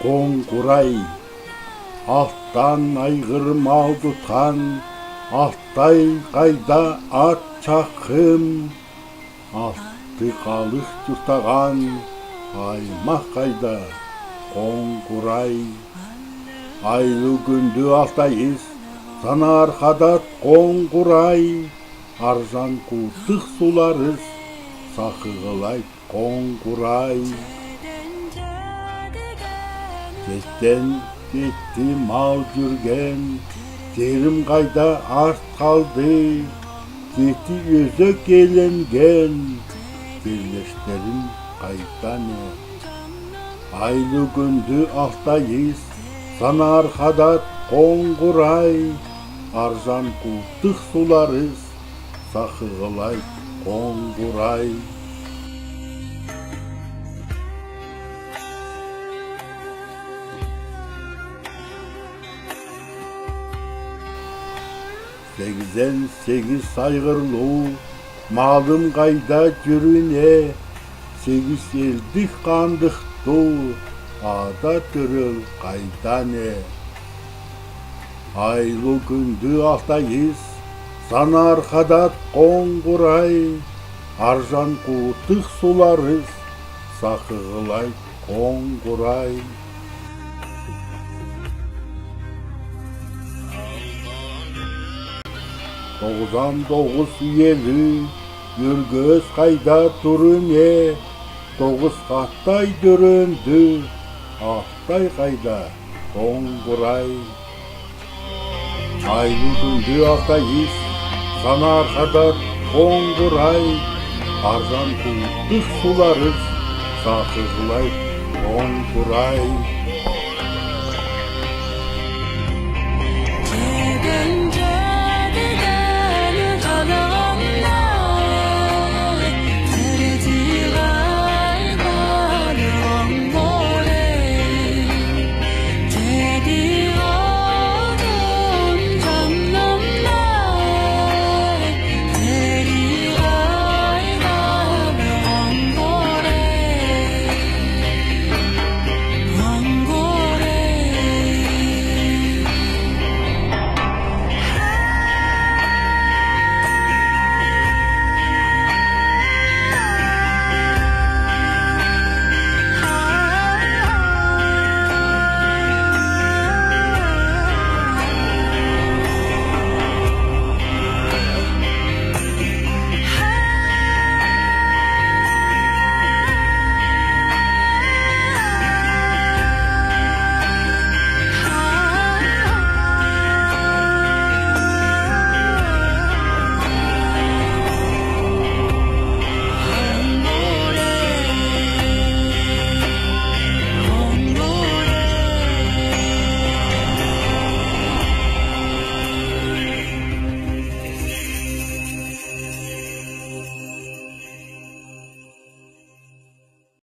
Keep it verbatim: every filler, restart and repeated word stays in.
Коңгурай. Алтан айғыр мал тутхан, Алтай, Қайда ат чахым. Алты халых чуртаған аймах Қайда, Коңгурай. Айлу күндү Алтай ис, санаар хадад, Коңгурай. Аржан куу тых суларыс сахыглайт, Коңгурай. Четтен четти мал жүрген, терим Қайда арт халды. Чети өзек эленген, терлештерим Қайда не. Айлу күндү Алтай ис, санаар хадад, Коңгурай. Аржан куу тых суларыс сахыглайт, Коңгурай. Сегизен сегиз айғырлу малым Қайда жүрүне, сегиз элдиг хандыхту ада тӧрел Қайда не. Айлу күндү Алтай ис, санаар хадад, Коңгурай. Аржан куу тых суларыс сахыглайт, Коңгурай. Тоғызан тоғыз уйелиг юргес Қайда турыне, тоғыз хаттай дөрендү Алтай Қайда, Коңгурай. Айлу күндү Алтай ис, санаар хадад, Коңгурай. Аржан куу тых суларыс сахыглайт, Коңгурай.